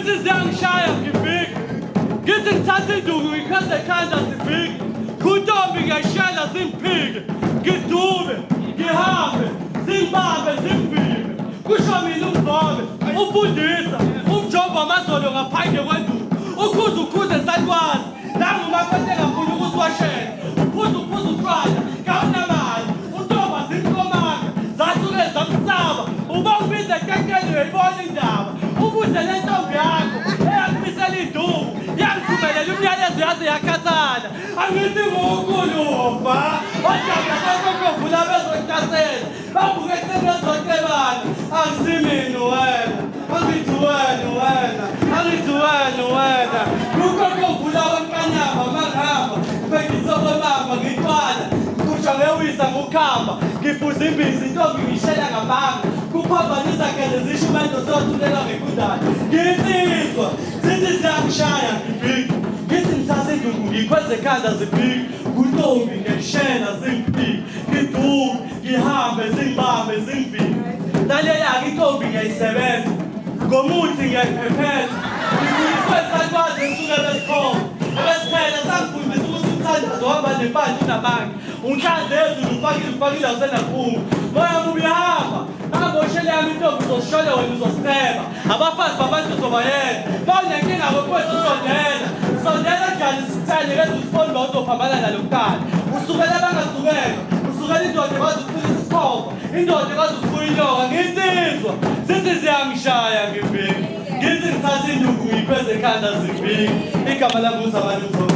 Ngithi ziyangishaya ngivike. Ngithi ngithatha induku ngikhweze ekhanda zivike. Kuntombi ngiyayishela zingiphike. Ngidube, ngihambe, zingibambe zingivimbe. Kusho mina umzobe, umfundisa, umjovo amazolo ngaphandle kwenduku. Ukhuza ukhuze salukwazi. Nangu umakoti engafuni ukusiwashela. Uphuza uphuza utshwala, kawunamali. Untomba zinkomaka, zasuke zamsaba. Uba ubize etenkeni uyoyibona indaba. Ubuze le ntombi yakho eyakumisela induku, yangithumelela umyalezo yaze yakhathala. Angithi ngukulumba, odaba sekokovula bezohlasela. Bavuke ekuseni bezocebana. Akusimina wena. Angithi wena wena. Angithi wena wena. Kukokovula wenkanyamba mangihamba. Ngibhekise kwemamba ngithwala. Ngikhutshwa ngewisa ngukhamba. Ngiphuza imbiza intombi ngishela ngamanga. Kuphambanisa gele zisho umendo sothulelwa ngekundane. Nginsizwa. Zithi ziyangishaya ngibhiki. Ngithi ngithatha induku ngikhweze ekhanda zibhiki. Kuntombi ngiyayishela zingibhiki. Ngiduke. Ngihambe zingibambe zingivike. Lalela-ke intombi ngiyayisebenza. Ngomuthi ngiyayiphephetha. Ngikhuliswe isakwazi esuke besikhona. Ebesiphela sangifundisa ukuthi umthandazo uhamba nempandla unamanga. Unhlanze ezulu ufakile ufakile awusenaphunga. Moya mubi hamba. Hamba oshele yami intombi uzoshole wena uzosiceba. Abafazi babantu uzobayeka. Bawunenkinga kokwethu sondela. Sondela njani sithane ngeze usibone uba uzophambana nalo kuqala. Usukela bangasukela. Usukela indoda ekwazi ukuqinisa isikhova. Indoda ekwazi ukufuya inyoka. Nginsizwa. Sithi ziyangishaya ngiviki. Ngithi ngithatha induku ngiyipheze ekhanda ziviki. Igama lami uZamani Mzobe.